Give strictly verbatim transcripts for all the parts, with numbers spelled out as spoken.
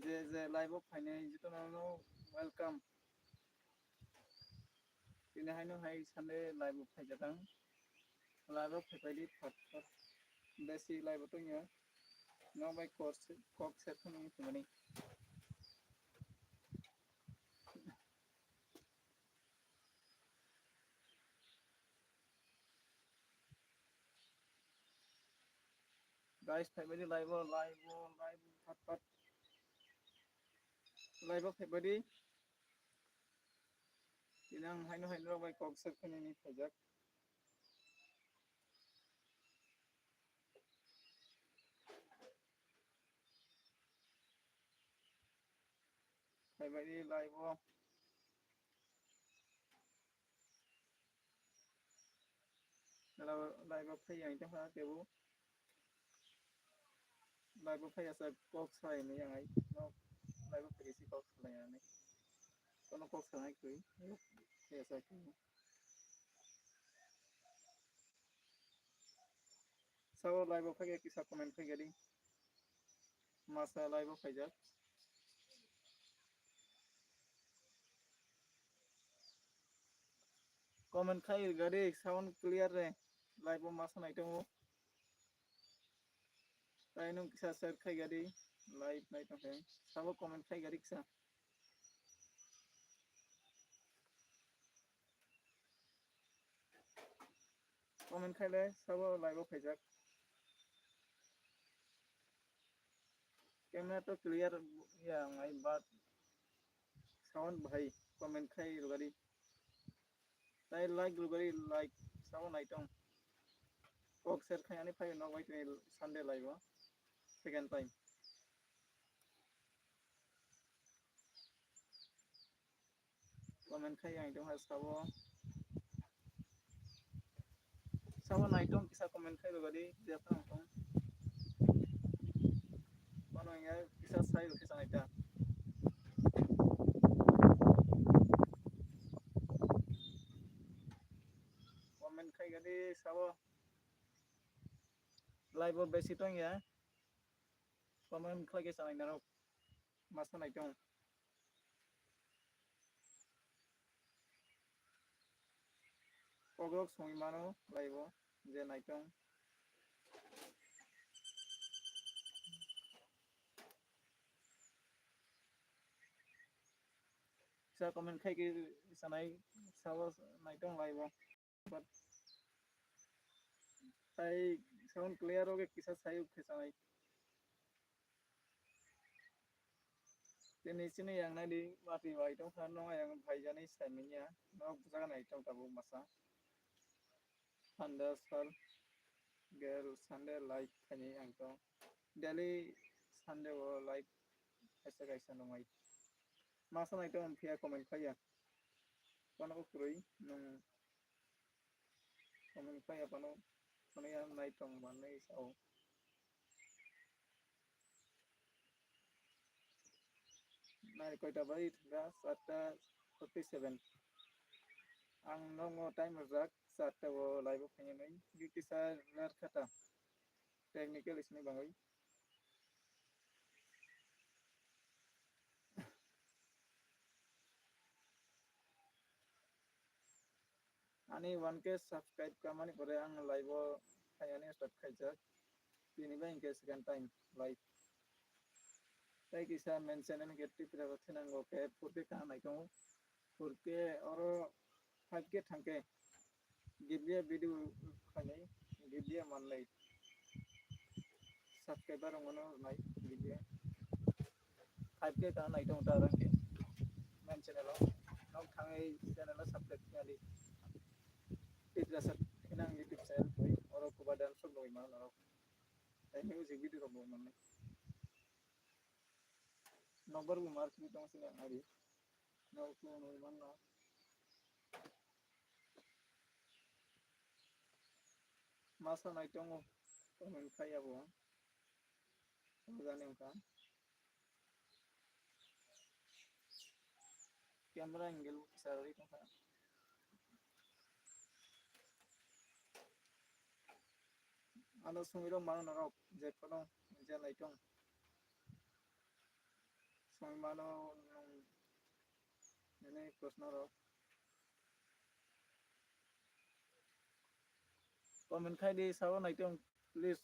Je je live o phainai jotono no welcome. Tini haino hai Sunday live o phaijak ang. Live o phaipaidi thot thot. Besi live o tongya. Nok bai kok se, kok se thani thumani. Guys, phaibaidi live o, live o, live o, phat phat. Live o phaibaidi. Tini ang haino haino rok bai kok se thani phaijak. Phaibaidi live o. Live o phai yang tongkha kebo. Live o phai asa kok salai ni yang ai. No, live o phai si kok salai ni. Kono kok salai koi. Phai asa kebo. Sabo live o phaikhe kisa comment khaikhe di. Masa live o phaijak. Comment khai gadi sound clear re. Live o masa nai tongo. Tai nung kisa share khai gadi. Live nai tongkhe. Sabo comment khai gadi kisa. Comment khaile sabo live o phaijak. Camera to clear ya ngai, but sound bahai comment khai rwgadi. Tai like rwgadi, like sabo naitong. Kok share khai ani phai nok bai tini Sunday live o second time. Comment khai ang tong ha sabo. Sabo naitong kisa comment khai rwgadi, je phang tong. Mano ya kisa sai rwkhe sanai ta. Comment khai gadi sabo. Live o besi tong ya. Comment khlai khe sanai narok. Masa naitong. Kokrok songwi mano live o je naitong. Sa comment khai khe sanai sabo naitong live o. But tai sound clear oge kisa sai khe sanai. Tini chini yang nai di mati bai tong kha no yang phai jani sai minya no jaga nai tong tabuk masa. Thanda sal girl Sunday live khaini ang tong daily Sunday o live kaisa kaisa nungai masa nai tong phiya comment khaiya kono kwrwi nung. Comment khai aphano, phano ya nai tong manwi sao. Nai koita bai thangkha, charta forty seven. Ang nokno time rwjak, charta o live o phaiya nai. Duty sir ler khata. Technical issue ni bagwi. Ani one K subscribe kamani pore ang live o phaiani start khaijak. Tini bai hingke second time live. Tai kisa main channel hingke Tripura bo thinango khe four K ka nai tongo. Four K oro five K thangkhe. Gibia video khainai, gibia manlai. Subscriber rok mano nai gibia. Five K ka nai tong ta rang ke. Main channel o. Nok thangwi channel o subscribe khainai. Titrasa khinang YouTube channel koi. Oro kuba dance rok nui mano rok. Tai music video rok nui mano. Nokbar bo mar kiri tong sini ari. Nok tu nui mano. Masa nai tongo, comment khai abo. Jani wngkha. Camera angle bo kisa rwi tongkha. Ano songwi rok mano norok je phano je nai tong. songwi mano nwng nini proshno rok. Comment khai di, sabo naitong, please.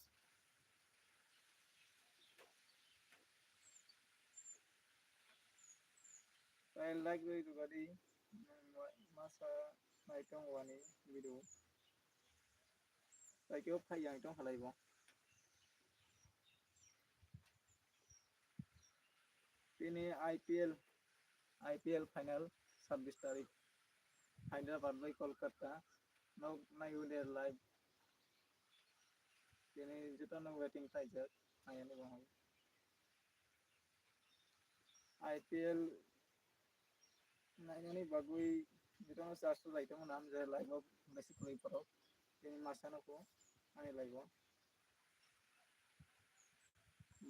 Tai like rwi rwba di, nwng wa-, masa naitong wani video. Tai kebo phai yang tong halai bo. Tini I P L, I P L final sabbish tarik. Hyderabad bai Kolkata. Nok nai o de live. Tini joto no waiting khaijak. Hayani bo hai. I P L nainani bagwi jotono charge rwlai tongmani ang je live o message kwlwi borok. Tini masa no kho ani live o.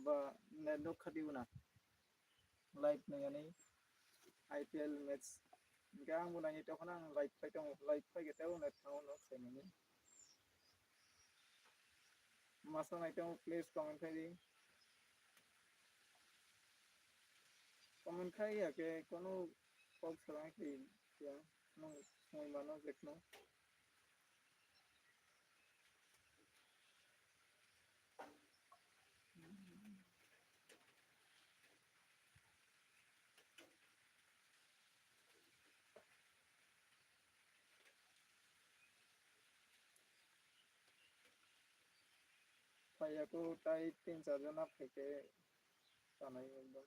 Ba net no khati guna. Live nainani I P L match. Hingke ang bo naini tokhono ang live phai tongo. Live phai khe tei o net thango no khaimani. Masa nai tong, please comment khai di. Comment khai ya khe kono kok salang khe ya, nwng songwi mano jekno. Phaiya kho tai tin char jona phaikhe tanai ekdom.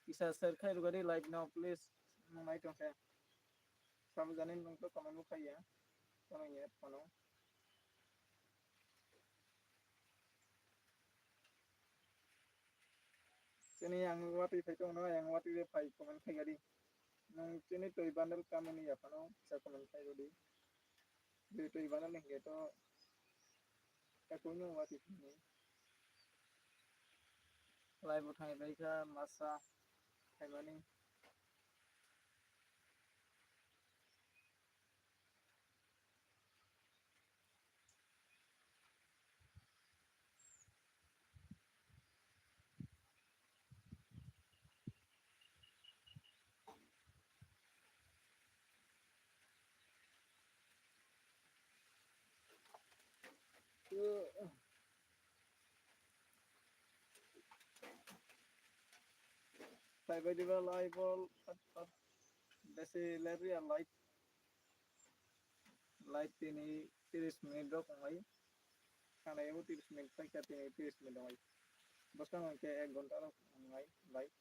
Kisa share khai rwgadi live no please, nwng nai tongkhe. Sabo jani nwng to comment bo khaiya, kono ya phano. Chini yang watwi phai tongno, yang watwi phai comment khai gadi. Nwng chini twi bundle kamani yaphano kisa comment khai rwdi. Twi twi bundle hingke to kakuino watwi phai. Live bo thangwi bai kha masa khaimani. Phaibai diba live o, at, at, besi lerwi ya live. Live tini tris minute rok wngnai. Khana ebo tris minute phai kha tini tris minute wngnai. Bwskang hwnkhe ek ghonta rok wngnai live.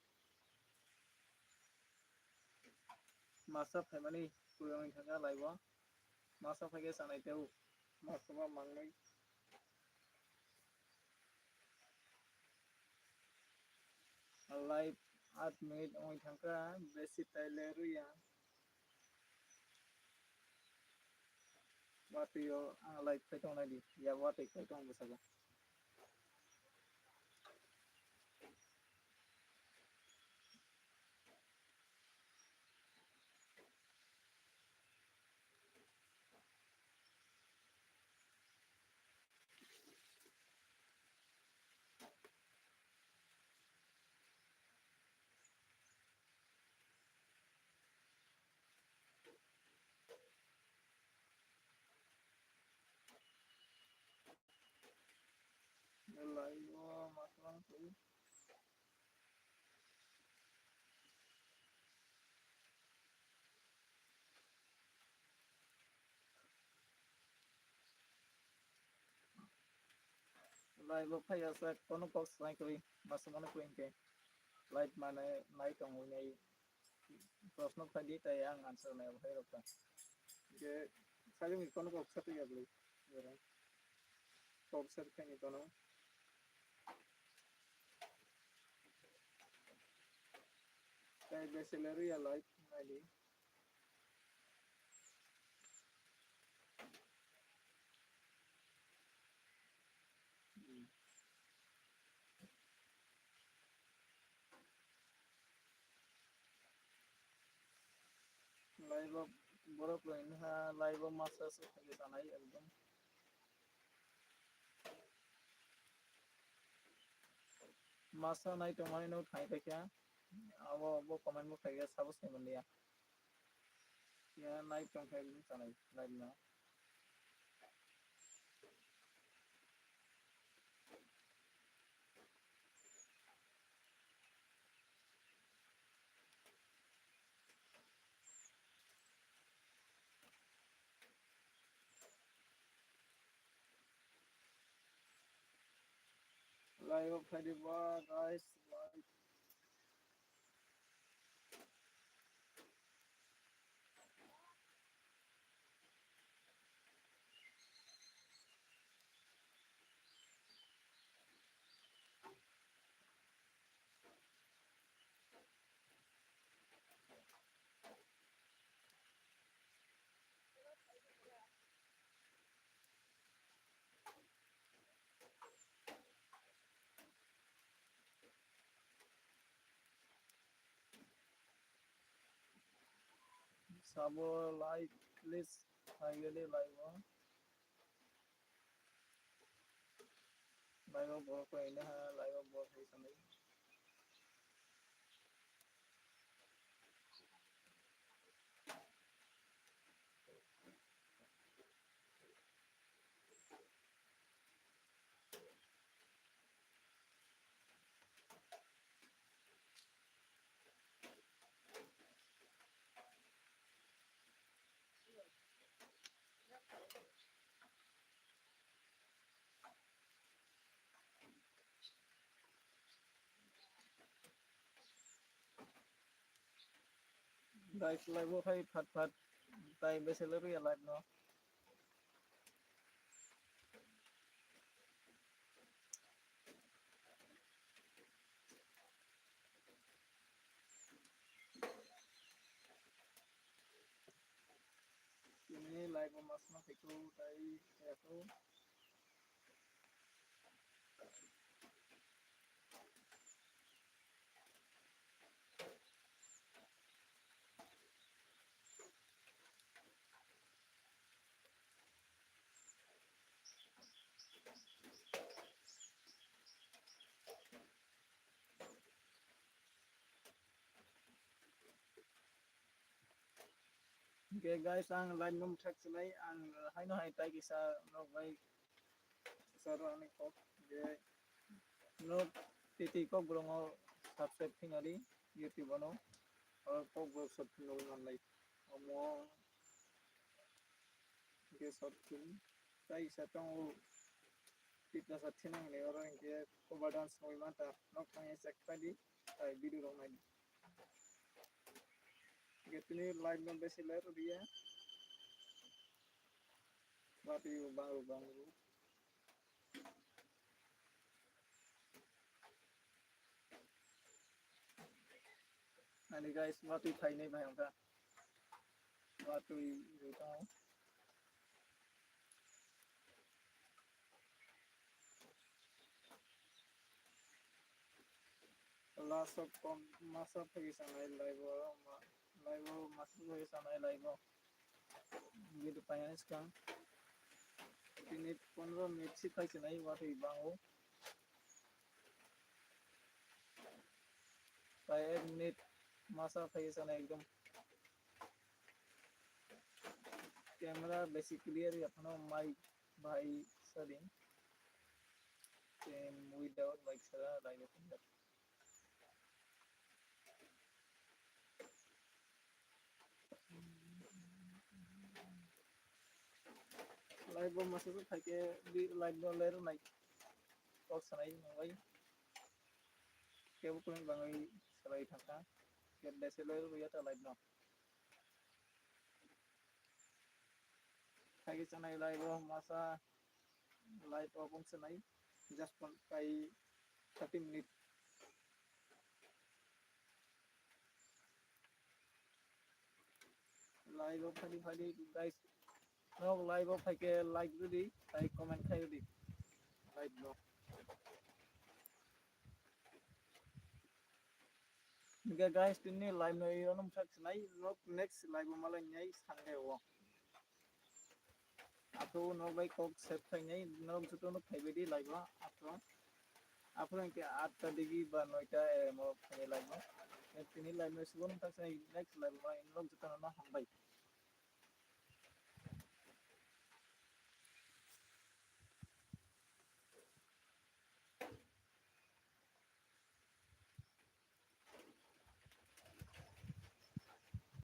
Masa phaimani kwrwi wngwi thangkha live o. Masa phaikhe chanai tei masa ma mangnai. Live aat minute wngwi thangkha, besi tai lerwi ya. Watwi o ang live khai tong nai di, ya watwi khai tong bwskango. Live o maslang twi. Live o phai asa kono kok swlai kwrwi, masumano kwrwi hwnkhe live mane nai tongwi nai. Proshno khlai di, tai ang answer nai hai rok ta. Je sajung ni kono kok sa twi ya bwlwi. Kok sa khaini kono. Tai bachelor ya life nai di. Hmm. Live o borok rwini ha, live o masa se thangwi tanai ekdom. Masa nai tongmani no thai paikha. Abo bo comment bo khaikha, sabo sai manliya. Ya nai tongkha ekdom chanai live no. Live o phaidi ba guys, live. Sabo like, please, finally like o. Like o borok koi na ha, like o borok koi sanai. Guys, live o khai phat phat tai bese le rwya live no. Tini live o masma phaiku tai phaiyaku. Hingke guys, ang live no mwthak sinai, ang haino hai tai kisa norok bai saro ani kok je norok titi kok borok no subscribe khaina di YouTube ano, oro kok borok sot nugwi manlai. Omo hingke sot film tai kisa tongo, Tiprasa thinang ni oro hingke cover dance nugwi manta, nok thangwi check khlai di, tai video rok nai di. Hingke tini live no besi le rwdi ya. Watwi bang rw bang rw. Ani guys, watwi phainai bai wngkha. Watwi rw tongo. Last o kom masa phagi sanai live o ma, live o masa phagi sanai live o. Video painani swkang tini pondro minute si phai sanai watwi bango. Tai ek minute masa phagi sanai ekdom. Camera besi clear ya phano mic bai sadi. Tem without mic sara live o. Live o masa phai khe live no ler nai kok sanai nang bai. Kebo kunu bangwi salai thangkha. Kebo besi ler ya ta live no. Thagi chanai live o masa live o bung chanai just pon kai thirty minute. Live o phadi phadi guys, nok live o phaikhe like rwdi, tai comment khai rwdi. Live no. Hingke guys, tini live no iro no mthak sinai, nok next live o malai nai Sunday o. Ato nok bai kok sep khai nai, nok joto no phaibai di live o, ato. Aphuru hwnkhe atta digi ba noita A M o phai live o. Tini live no subo nang tak sa next live ma in log jotto no hambai.